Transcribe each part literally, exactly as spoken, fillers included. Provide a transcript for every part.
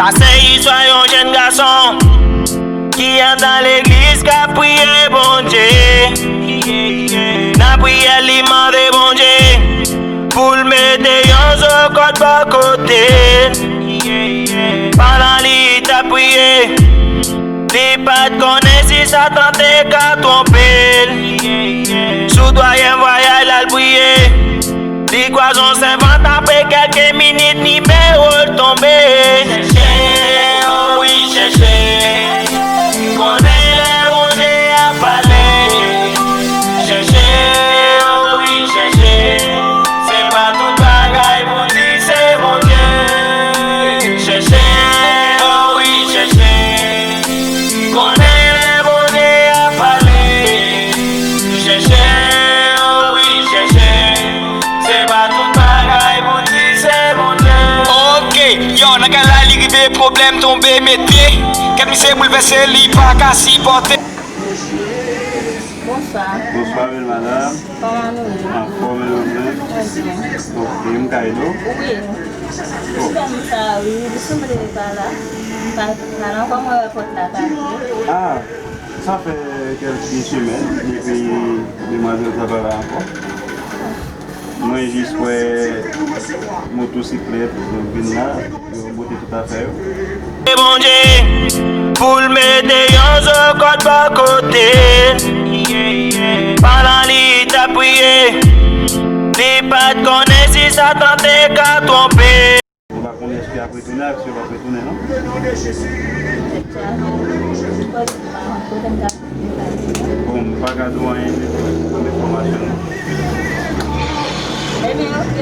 A se istwa yon jèn gason ki andan legliz k ap priye Bondye. Nan priyè li mande Bondye pou l mete yon zo kòd bò kote l. Pandan li t ap priye, li pa t konnen si Satan te ka twonpe l. Sou twazyèm vwayaj la l priye, li kwaze yon sèvant, apre kèlke minit nimewo l tonbe. Chèche, o wi, chèche. Konnen lè Bondye ap pale. Chèche, o wi, chèche. Se pa tout bagay pou di se Bondye. Chèche, o wi, chèche. Konnen lè Bondye ap pale. Chèche, o wi, chèche. Se pa tout bagay pou di se Bondye. Ok, yo, nan kay la li rive pwoblèm tonbe mete. Kèt misye boulvèse, li pa ka sipòte. Bonswa. Bonswa, bèl madanm. Kòman nou ye? Anfòm, e ou menm? Mwen byen. Ok, m kay nou? Wi. Bon. Ti dam sa, wi, li sanble pa la. Pa, pa la ankò, mwen wè pòt la pa vle. Ah, sa fè kèlke semèn depi demwazèl sa pa la ankò. Mwen jis wè motosiklèt, yo vin la, yo bote tout afè yo. Bondye pou l mete yon zo kòd bò kote l. Pandan li t ap priye, li pa t konnen si Satan te ka twonpe. Ou pa konnen èske y ap retounen, èske yo p ap retounen, non? Bon, m pa ka di w anyen, men se yon enfòmasyon, non. Ebyen, ok.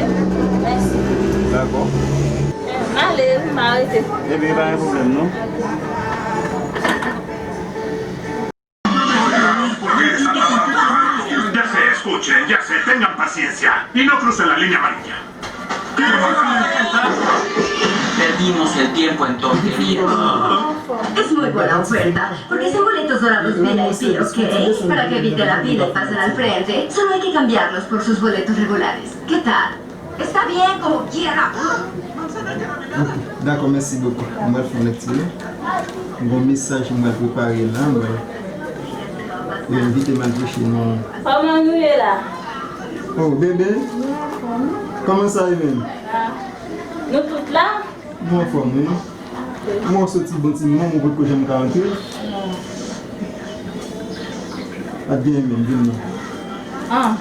Mèsi. Dakò. M ale, wi, m arete. Ebyen, pa gen pwoblèm, non. Ya sé, escuchen, ya sé, tengan paciencia. Y no crucen la línea amarilla. Perdimos el tiempo en tonterías. Es muy buena oferta, porque son boletos dorados V I P, ¿ok? Para que evite la fila y pasen al frente, solo hay que cambiarlos por sus boletos regulares. ¿Qué tal? Está bien, como quiera. Ok, dakò, mèsi bokou. Mwen pral fè yon lèkti. Gon mesaj mwen pral prepare la, mwen. Yo envite m al preche nan. Kòman nou ye la? Oh, bebe. Kòman sa ye menm? Ah, nou tout la? Nou anfòm, wi. Mwen soti bon ti moman, mwen potko janm ka antre. Pa t genyen menm, vin non. Ah,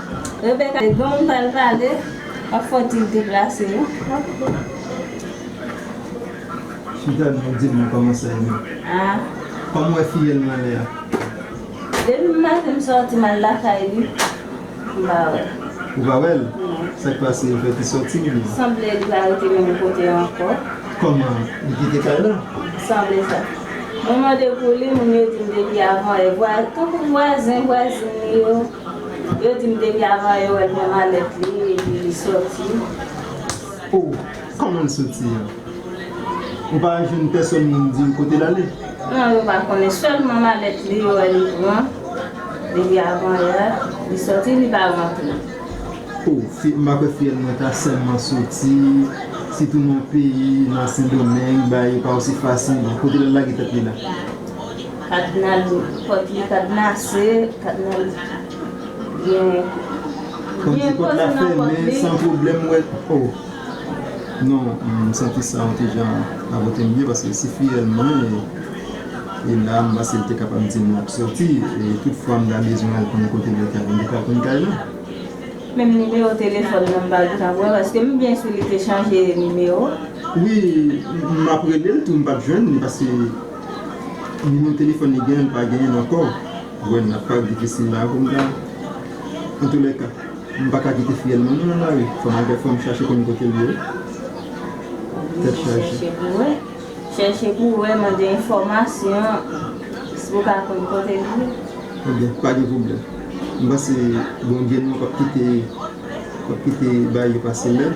Rebecca, bon, m pral pale. Ap fò ti deplase, wi. Chita non, di mwen kòman sa ye menm. Ah. Kòman w wè fiyèl mwen lè a? Depi maten m sòti m al lakay li, m pa wè l. Ou pa wè l? Non. Sa k pase, l fè ti sòti oubyen? Sanble li pa rete menm kote ankò. Kòman? Li kite kay la? Sanble sa. Mwen mande pou li, moun yo di m depi avan yè. Vwa-, tankou vwazen, vwazin li yo, yo di m depi avan yè yo wè l pran malèt li, epi li sòti. Oh, kòman l sòti an? Ou pa jwenn pèsòn moun di w kote l ale? Non, yo pa konnen. Sèlman malèt li, yo wè li pran. Depi avan yè, li sòti, li pa rantre. Oh, fi, m pa kwè fiyèl mwen ta sèlman sòti, sitou nan yon peyi, nan Sendomeng, bagay yo pa osi fasil. Kote l al lage tèt li la? Kadna-, pòt li kadnase, kadna-, gen, gen koze nan pòt li. Kòmsi pòt la fèmen, san pwoblèm, ou wè. Oh. Non, m santi sa yon ti jan pa pote m byen, paske si fiyèl mwen, e, e la, m panse l te kapab di m l ap sòti, e tout fwa m ta bezwen al konnen kote l ye, m te ka konn kay la. Menm nimewo telefòn nan m pa gentan pran, paske m byen si li te chanje nimewo. Wi, m, m ap rele l tou, m p ap jwenn li, paske nimewo telefòn li genyen, l pa genyen l ankò. Wè, n ap pa difisil la pou m ta. Antoulèka. M pa ka kite fiyèl mwen non nan lari. Fò m al, fò m chache konn kote l ye. Tèt chaje. Chèche pou wè. Chèche pou wè, mande enfòmasyon. Si w ka konn kote l ye. Ebyen, pa gen pwoblèm. M panse Bondye nou p ap kite, p ap kite bagay yo pase lè.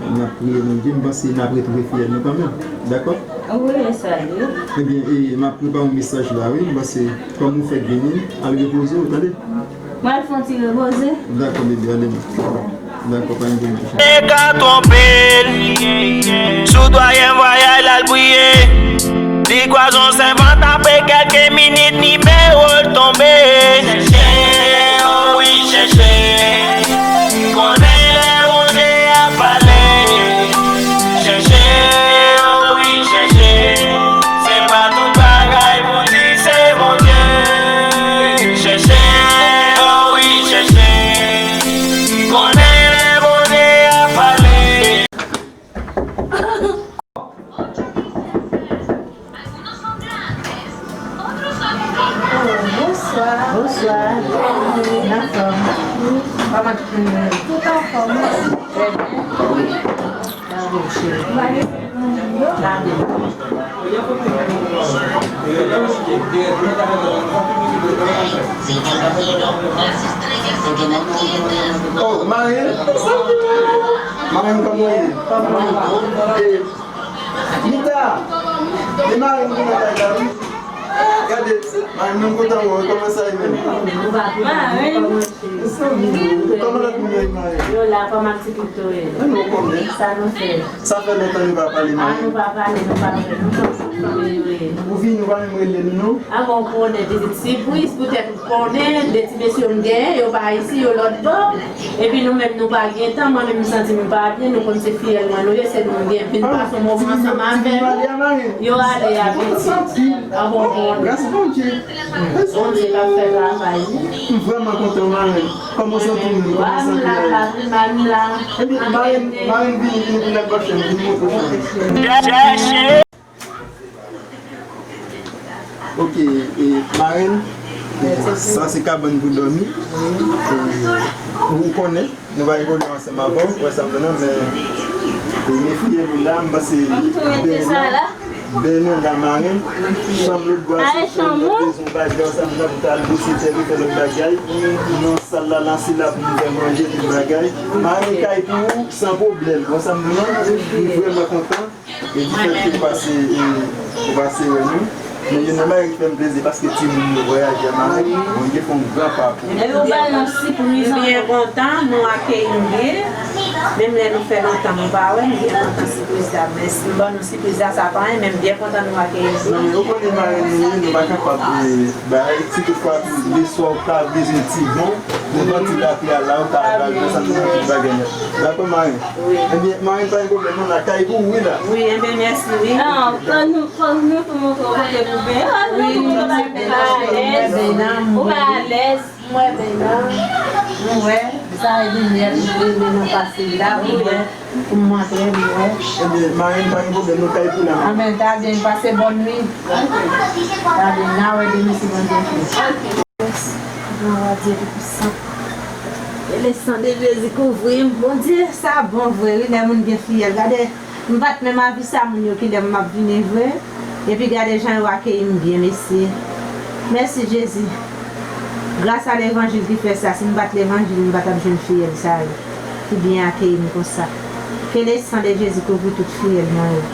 N ap priye Bondye. M panse n ap retwouve fiyèl nou kanmenm. Dakò? Wi, e sa ye. Ebyen, e, m ap prepare yon mesaj la, wi. M panse, kòm ou fèk vini, al repoze w, tande? Mwen al fè yon ti repoze. Dakò, bebe, ale non. Dakò, pa gen pwoblèm. Te ka twonpe l. Sou twazyèm vwayaj la l priye. Ti kwazon sèvant apre kèlke minit nimewo l tonbe. Chèche, o wi, chèche. M konnen lè Bondye ap pale. Chèche, o wi, chèche. Se pa tout bagay pou di se Bondye. Chèche, o wi, chèche. M konnen lè Bondye ap pale. Bonswa. Bonswa. Anfòm. Kòman tout moun ye? Tout anfòm. Trè byen. Gade, cheri. Gade. Oh, Marin. Marin, kòman w ye? Kòman w ye? E, Mita, e Marin vin nan kay la, wi. Gade, Marin, mwen kontan wè w, kòman sa ye menm? Marin. Kòman lòt moun yo ye, Marin? Yo la, kòman ti pito ye? Men nou konnen. Sa nou fè? Sa fè lontan nou pa pale, Marin. A, nou pa pale, nou pa wè, nou pa wè. Ou vini, ou pa menm rele nou, non? A bon, konnen, pitit sipriz, poutèt ou konnen, de ti mesye m genyen, yo pa isi, yo lòt bò. Epi nou menm nou pa gen tan, mwen menm m santi m pa byen, nou konn se fiyèl mwen nou ye, se nou m gen, vin pase yon moman ansanm avè nou. Yo ale a pitit. A bon, bon. Gras Bondye. Bondye k ap fè travay li. M vrèman kontan, Marin. Kòman w santi w menm? Kòman w santi w? M la, m la. Ebyen, Marin, Marin vini, vini pou lèt bòt fè m, vini montre w fè m. Ok, e, Marin, sa se kabann pou dòmi. E, ou konnen, nou pa evolye ansanm avè w, wè sa m di w la, men, e, men fiyèl ou la, m panse, Bènanda, Marin, chanm lòt bò a, se chanm lòt bezwen bagay ansanm nan pou ta al bwose tè, pou fè lòt bagay. Nan sal la, la se la pou nou fè manje, tout bagay. Marin, kay pou ou, san pwoblèm. Wè sa m di w la, nou vrèman kontan. E difèt ke ou pase, e, ou pase wè nou. Men gen yon bagay ki fè m plezi paske timoun yo vwayaje a Marin. Bondye fè yon gran pa pou ou. Epi ou ba nou sipriz ankò. M byen kontan, nou akeyi m byen. Menm lè nou fè lontan nou pa wè, m byen kontan sipriz la. Mèsi, m ban nou sipriz la, sa pa anyen, men m byen kontan nou akeyi m. Non, men ou konnen Marin nou ye, nou pa kapab, e, bay, si toutfwa leswa ou ta bezwen ti bon, nou pran ti lapli a la, ou ta al bay, sa nou nan tout bagay nèt. Dakò, Marin? Wi. Ebyen, Marin, pa gen pwoblèm, non, la kay pou ou, wi, la. Wi, ebyen, mèsi, wi. Non, fò nou, fò nou tou montre w kote pou ben. Wi, nou tou montre w pa alèz. Ou pa alèz. M wè ben nan. M wè. Sa e limyè ki vle nan pase la, m wè. Pou m antre, m wè. Ebyen, Marin, pa gen pwoblèm, nou kay pou la. Anben, ta byen, pase bòn nwit. Ta byen, n a wè demen si Bondye vle. Glwa a Dye Toupisan. E le san de Jezi kouvri m. Bondye, sa bon vre, wi, lè moun gen fiyèl. Gade, m pa t menm avisa moun yo kilè m ap vini vre. Epi gade jan yo akeyi m byen, mesye. Mèsi, Jezi. Gras a levanjil ki fè sa. Si m pa t levanjil, m pa t ap jwenn fiyèl sa yo ki byen akeyi m konsa. Ke le san de Jezi kouvri tout fiyèl mwen yo.